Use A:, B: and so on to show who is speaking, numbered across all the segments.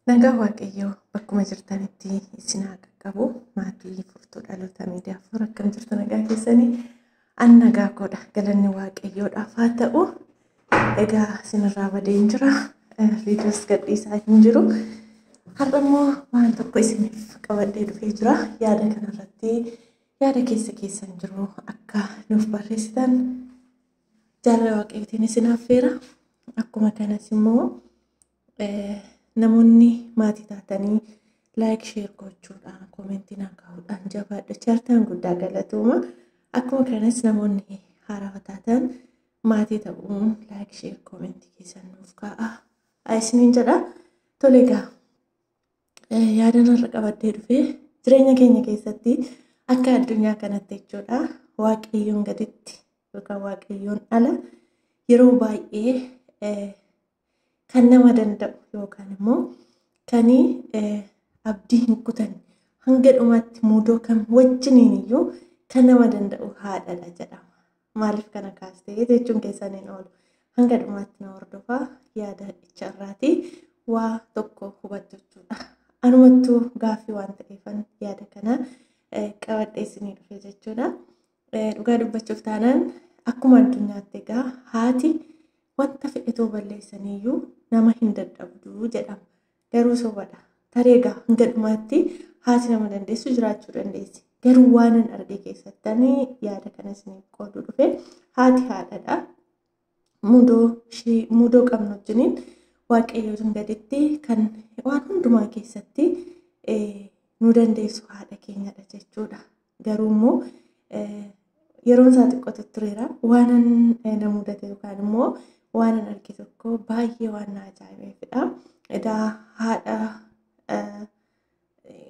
A: Nagaa Waaqayyoo bakkuma jirtanitti isin haa qaqqabu. Maatii furtuu dhaloota miidiyaa afur akkam jirtu nagaa keessanii? An nagaa koodha. Galanni Waaqayyoodhaaf haa ta'u. Egaa isinirraa badeen jira. Viidiyoos gadhiisaa hin jiru. Har'a immoo waan tokko isiniif qabadhee dhufee jira. Yaada kanarratti yaada keessa keessan jiru akka nuuf barreessitan jaalala Waaqayyootiin isin affeera. Akkuma kanas immoo namoonni maatii taatanii like share gochuudhaan koomentii naa kaa'uudhaan jabaadha chaartaan guddaa galatooma. Akkuma kanas namoonni haarawaa taatan maatii ta'uun like share koomentii keessan nuuf kaa'a. Isiniin jedha. Tole egaa yaada narra qabadhee dhufee jireenya keenya keessatti akka addunyaa kanatti jechuudha Waaqayyoon gaditti yookaan Waaqayyoon ala yeroo baay'ee kan nama danda'u yookaan immoo kan abdii hin kutanne hanga dhumaatti muudoo kam wajjiniin iyyuu kan nama danda'u haadhadha jedhama. Maaliif kana kaastee jechuun keessan hin oolu. Hanga dhumaatti na hordofaa yaada icharraatii waa tokko hubattu jechuudha. Anumattuu gaaffii waan ta'eefan yaada kana qabadhee isinii dhufe jechuudha. Dhugaa dubbachuuf taanaan akkuma addunyaatti egaa haati wanta fedhetoo balleessaniiyyuu nama hin dadhabdu jedhama. Garuu sobadha. Tarii egaa hanga dhumaatti haati nama dandeessu jiraachuu dandeessi. Garuu waan an arge keessattanii yaada kana isiniif qooduu dhufe haati haadhadha. Muudoo qabnu wajjiniin Waaqayyoon gaditti kan waan hundumaa keessatti nu dandeessu haadha keenyadha jechuudha. Garuu immoo yeroon isaa xiqqoo tureera. Waanan na mudate yookaan immoo waanan arge tokko baay'ee waan na ajaa'ibeefidha. Edaa haadha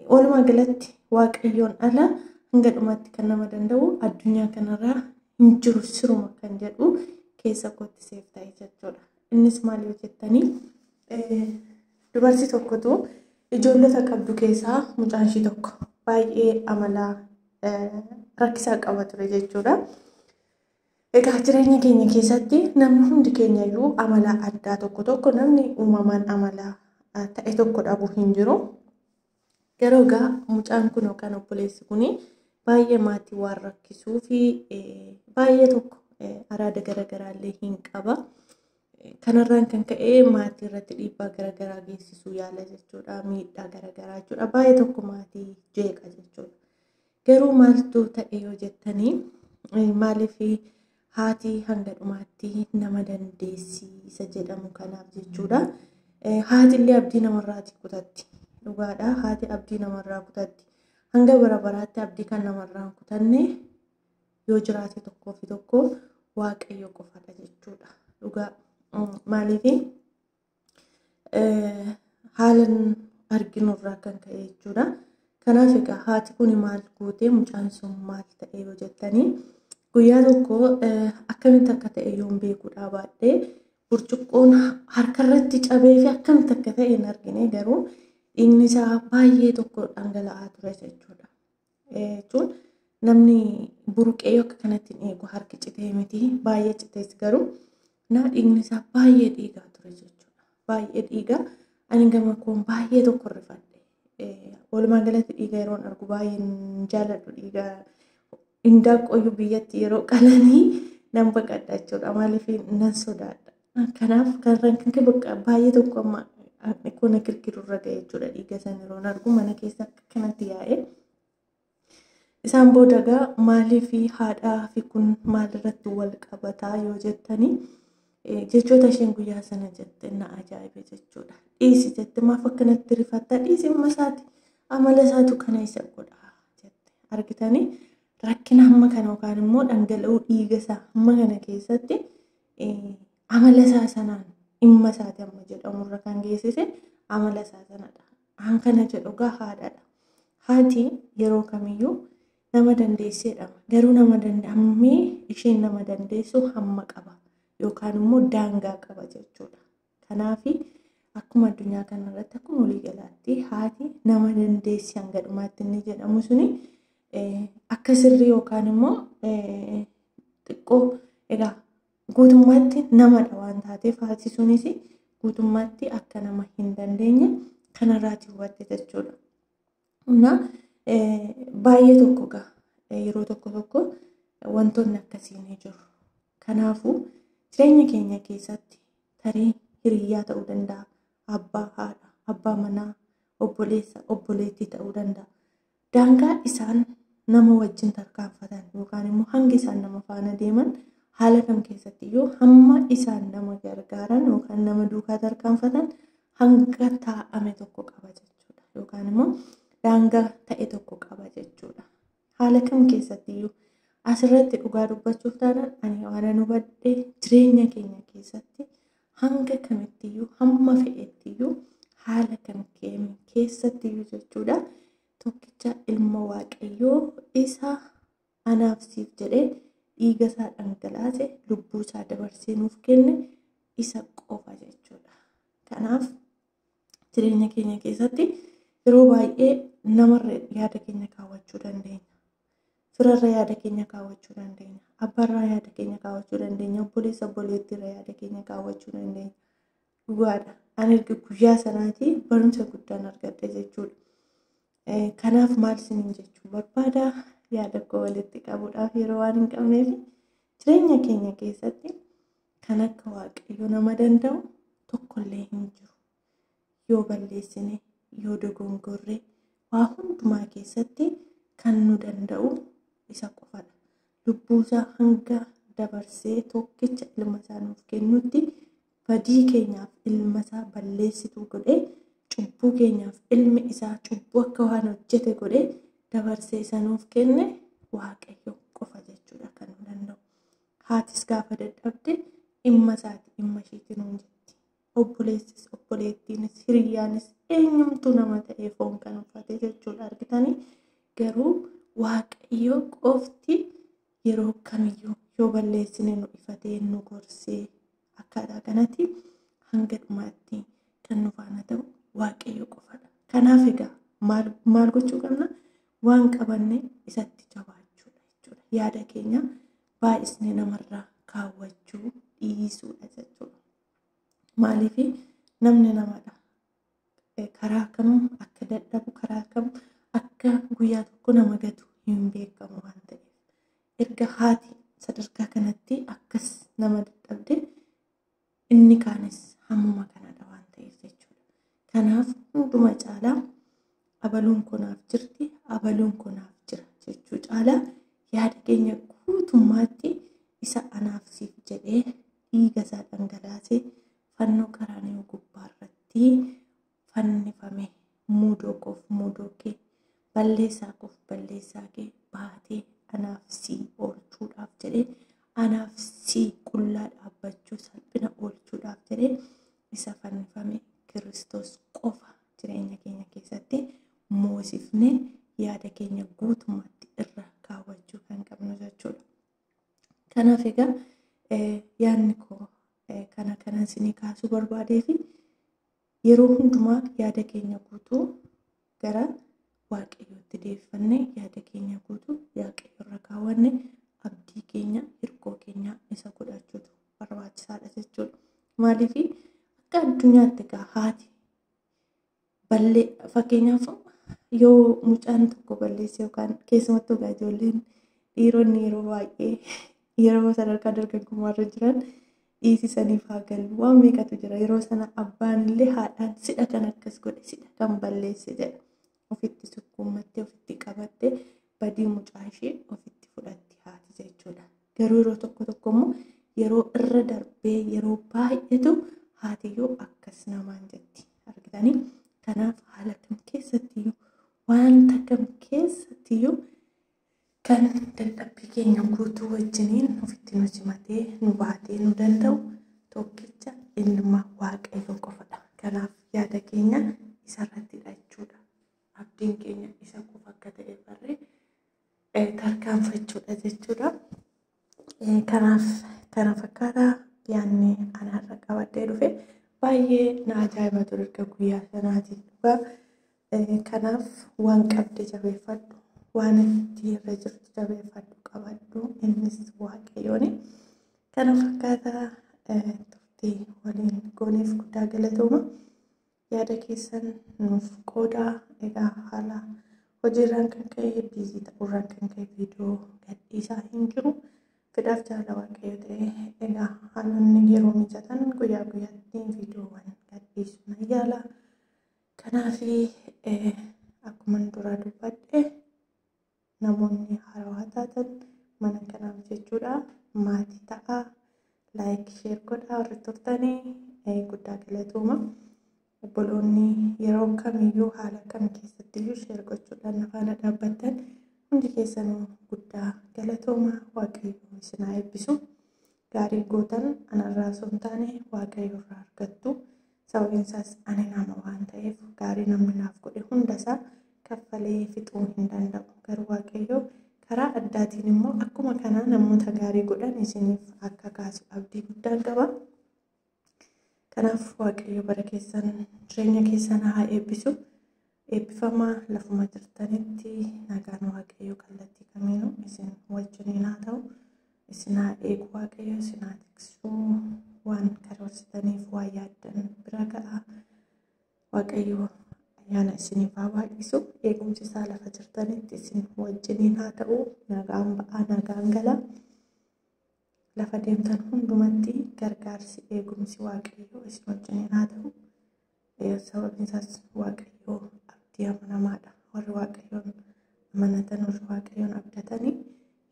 A: walumaa galatti Waaqayyoon ala hanga dhumaatti kan nama danda'u addunyaa kanarraa hin jiru siruma kan jedhu keessa kootti seef ta'e jechuudha. Innis maal yoo jettanii dubartii tokkotu ijoollota qabdu keessaa mucaan ishii tokko baay'ee amala rakkisaa qaba ture jechuudha. Egaa jireenya keenya keessatti namni hundi keenya iyyuu amala addaa tokko tokko namni uumamaan amala ta'e tokko dhabu hin jiru. Garuu egaa mucaan kun yookaan obboleessi kun baay'ee maatii waan rakkisuu fi baay'ee tokko araada garaagaraa illee hin qaba. Kanarraan kan ka'e maatii irratti dhiibbaa garaagaraa geessisuu yaala jechuudha. Miidhaa garaagaraa jechuudha. Baay'ee tokko maatii jeeqa jechuudha. Garuu maaltu ta'e yoo jettanii maaliif haati hanga dhumaatti nama dandeessi isa jedhamu kanaaf jechuudha. Haati illee abdii namarraati kutatti. Dhugaadha. Haati abdii namarraa kutatti. Hanga bara baraatti abdii kan namarraa hin kutanne yoo jiraate tokkoo fi tokko Waaqayyo qofadha jechuudha. Dhugaa maaliif haalan arginurraa kan ka'e jechuudha. Kanaaf egaa haati kun maal gootee mucaan sun maal ta'e yoo jettanii guyyaa tokko akkamitti akka ta'e yoon beekuudhaa baadhee burcuqqoon harkarratti cabee fi akkamitti akka ta'e hin argine garuu dhiigni isaa baay'ee tokko dhangala'aa ture jechuudha. Jechuun namni buruqee akka kanatti hin eegu harki citee miti baay'ee citees garuu na dhiigni isaa baay'ee dhiigaa ture jechuudha. Baay'ee dhiigaa ani gama koon baay'ee tokko rifadhe. Walumaa galatti dhiiga yeroon argu baay'ee jaalladhu dhiiga indaaqqooyyuu biyyatti yeroo qalanii nan baqadha jechuudha. Maaliif nan sodaadha. Kanaaf kanarraan kan ka'e bakka baay'ee tokko amma kun kirkirurra ga'e jechuudha. Dhiiga sana yeroon argu mana keessa akka kanatti yaa'e. Isaan booda egaa maaliif haadhaa fi kun maalirratti wal qabataa yoo jettanii jechoota isheen guyyaa sana jette na ajaa'ibe jechuudha. Dhiisi jette maaf akkanatti rifatta dhiisi amma isaati amala isaatu kana isa godha jette argitanii rakkina hamma kana yookaan immoo dhangala'uu dhiiga isaa hamma kana keessatti amala isaa sanaan dhimma isaati amma jedhamurra kan geessise amala isaa sanadha. An kana jedhu egaa haadhadha. Haati yeroo kamiyyuu nama dandeesseedha. Garuu nama danda'amee isheen nama dandeessu hamma qaba yookaan immoo daangaa qaba jechuudha. Kanaaf akkuma addunyaa kanarratti akkuma waliigalaatti haati nama dandeessi hanga dhumaatti inni jedhamu suni akka sirrii yookaan immoo xiqqoo egaa guutummaatti namadha waan taateef haati sunis guutummaatti akka nama hin dandeenye Kanarraati hubatte jechuudha. Na baay'ee tokko gaa yeroo tokko tokko wantoonni akkasii ni jiru. Kanaafuu jireenya keenya keessatti tarii hiriyyaa ta'uu danda'a, abbaa, haadha, abbaa manaa, obboleessa, obboleettii ta'uu danda'a. Daangaa isaan nama wajjin tarkaanfatan yookaan immoo hangi isaan nama faana deeman haala kam keessatti iyyuu hamma isaan nama gargaaran yookaan nama duukaa tarkaanfatan hanga taa'ame tokko qaba jechuudha. Yookaan immoo daangaa ta'e tokko qaba jechuudha. Haala kam keessatti iyyuu asirratti dhugaa dubbachuuf taanaan ani waan hubadhe jireenya keenya keessatti hanga kamittiyyuu hamma fe'ettiyyuu haala kam keessattiyyuu jechuudha. Tokkicha ilma Waaqayyoo isa anaaf siif jedhee dhiiga isaa dhangalaase lubbuu isaa dabarsee nuuf kenne isa qofa jechuudha. Kanaaf jireenya keenya keessatti yeroo baay'ee namarra yaada keenya kaawwachuu dandeenya. Firarra yaada keenya kaawwachuu dandeenya. Abbaarraa yaada keenya kaawwachuu dandeenya. Obboleessa obboleettiirra yaada keenya kaawwachuu dandeenya. Dhugaadha. Ani erga guyyaa sanaatii barumsa guddaan argadhe jechuudha. Kanaaf maal isiniin jechuu barbaada? Yaada koo walitti qabuudhaaf yeroo waan hin qabneef jireenya keenya keessatti kan akka Waaqayyo nama danda'u tokkollee hin jiru. Yoo balleessine, yoo dogongorre, waa hundumaa keessatti kan nu danda'u isa qofadha. Lubbuusaa hanga dabarsee tokkicha ilma isaa nuuf kennutti badii keenyaaf ilma isaa balleessituu godhee cubbuu keenyaaf ilmi isaa cubbuu akka waan hojjete godhee dabarsee isa nuuf kenne Waaqayyo qofa jechuudha kan nu danda'u. Haatis gaafa dadhabde dhimma isaati dhimma isheetti nuun jetti. Obboleessis obboleettiinis hiriyyaanis eenyumtuu nama ta'ee foon kan uffate jechuudha argitanii. Garuu Waaqayyo qofti yeroo kamiyyuu yoo balleessine nu ifatee nu gorsee akkaataa kanatti hanga dhumaatti kan nu faana ta'u Waaqayyo qofadha. Kanaaf egaa maal gochuu qabna? Waan qabanne isatti jabaachuudha jechuudha. Yaada keenya baay'isnee namarraa kaawwachuu dhiisuudha jechuudha. Maaliif namni namadha. Karaa kam akka dadhabu, karaa kam akka guyyaa tokko nama gatu hin beekamu waan ta'eef. Erga haati sadarkaa kanatti akkas nama dadhabde inni kaanis hammuma kanadha waan ta'eef jechuudha. Kanaaf hunduma caalaa abaluun kunaaf jirti, abaluun kunaaf jira jechuu caalaa yaada keenya guutummaatti isa anaaf siif jedhee dhiiga isaa dhangalaasee fannoo qaraanioo gubbaarratti fannifame muudoo koof muudoo kee balleessaa koof balleessaa kee baatee anaaf sii oolchuudhaaf jedhee anaaf sii qullaa dhaabbachuu salphina oolchuudhaaf jedhee isa fannifame Kiristoos qofa jireenya keenya keessatti moosifnee yaada keenya guutummaatti irra kaawwachuu kan qabnu jechuudha. Kanaaf egaa yaadni koo kana kanan isinii kaasuu barbaadee fi yeroo hundumaa yaada keenya guutuu gara Waaqayyootti deeffannee yaada keenya guutuu Waaqayyo irra kaawwanne abdii keenya hirkoo keenya isa godhachuutu barbaachisaadha jechuudha. Maaliif akka addunyaatti egaa haati ballee fakkeenyaaf yoo mucaan tokko balleesse yookaan keessumattuu egaa ijoolleen dhiironni yeroo baay'ee yeroo sadarkaa dargaggummaarra jiran dhiisisaniif haa galu waan meeqatu jira yeroo sana abbaan illee haadhaan sidha kan akkas godhe sidha kan balleesse jedha. Ofitti sukkuummattee ofitti qabattee badii mucaa ishee ofitti fudhatti haati jechuudha. Garuu yeroo tokko tokko immoo yeroo irra darbee yeroo baay'eetu haatiyyuu akkas namaan jetti argitanii. Kanaaf haala kam keessattiyyuu wanta kam keessattiyyuu kan dadhabbii keenya guutuu wajjiniin ofitti nu simatee nu baatee nu danda'u tokkicha ilma Waaqayyoo qofadha. Kanaaf yaada keenya isarrattidha jechuudha. Abdiin keenya isa qofa akka ta'e barree tarkaanfachuudha jechuudha. Kanaaf kana fakkaataa yaadni anaarra qabadhee dhufe baay'ee na ajaa'iba ture erga guyyaa sanaatiin dhugaa. Kanaaf waan qabde jabeeffadhu, waan itti irra jirtu jabeeffadhu qabadhu, innis Waaqayyooni. Kana fakkaataa turtii waliin gooneef guddaa galatooma. Yaada keessan nuuf qoodaa. Egaa haala hojiirraan kan ka'e, busy ta'uurraan kan ka'e viidiyoo gadhiisaa hin jiru. Fedhaaf jaalala Waaqayyoo ta'e egaa haalonni yeroo mijatan guyyaa guyyaatti viidiyoowwan gadhiisu nan yaala. Kanaaf akkuma dura dubbadhe, namoonni haarawaa taatan mana kanaaf jechuudha maatii ta'aa, like, share godhaa. Warri turtanii guddaa galatooma. Obboloonni yeroo kamiyyuu haala kam keessattiyyuu share gochuudhaan na faana dhaabbattan hundi keessanuu guddaa galatooma. Waaqayyo isin haa eebbisu. Gaarii gootan anarraa osoo hin taane Waaqayyo irraa argattu. Sababiin isaas ani nama waan ta'eef gaarii namni naaf godhe hundasaa kaffalee fixuu hin danda'u. Garuu Waaqayyo karaa addaatiin immoo akkuma kanaa namoota gaarii godhan isiniif akka kaasu abdii guddaan qaba. Kanaaf Waaqayyo bara keessan, jireenya keessan haa eebbisu. Eebbifamaa, lafuma jirtanitti nagaan Waaqayyo kallattii kamiinuu isin wajjiniin haa ta'u. Isin haa eegu Waaqayyo, isin haa tiksu. Waan karoorsitaniif waan yaaddan bira ga'a. Waaqayyo ayyaana isiniif haa baay'isu. Eegumsi isaa lafa jirtanitti isin wajjiniin haa ta'u. Nagaan ba'aa, nagaan gala. Lafa deemtan hundumatti gargaarsi, eegumsi Waaqayyo isin wajjiniin haa ta'u. Sababiin isaas Waaqayyo abdii amanamaadha. Warri Waaqayyoon amanatan, warri Waaqayyoon abdatanii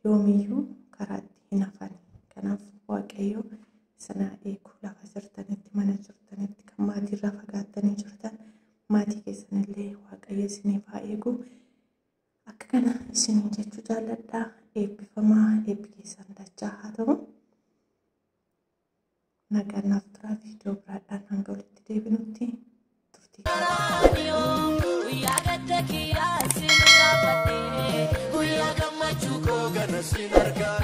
A: yoomiyyuu karaatti hin hafan. Kanaaf Waaqayyo isin haa eegu lafa jirtanitti, mana jirtanitti, kan maatiirraa fagaattanii jirtan maatii keessanillee Waaqayyo isiniif haa eegu. Akka kana isiniin jechuu jaalladha. Eebbifamaa, eebbi keessan dachaa haa ta'u. Nagaan naaf turaa, viidiyoo biraadhaan hanga walitti deebinutti turtii.
B: Guyyaa gadda kiyyaa sin raafadhee, guyyaa gammachuu koo
C: kana sin argaa.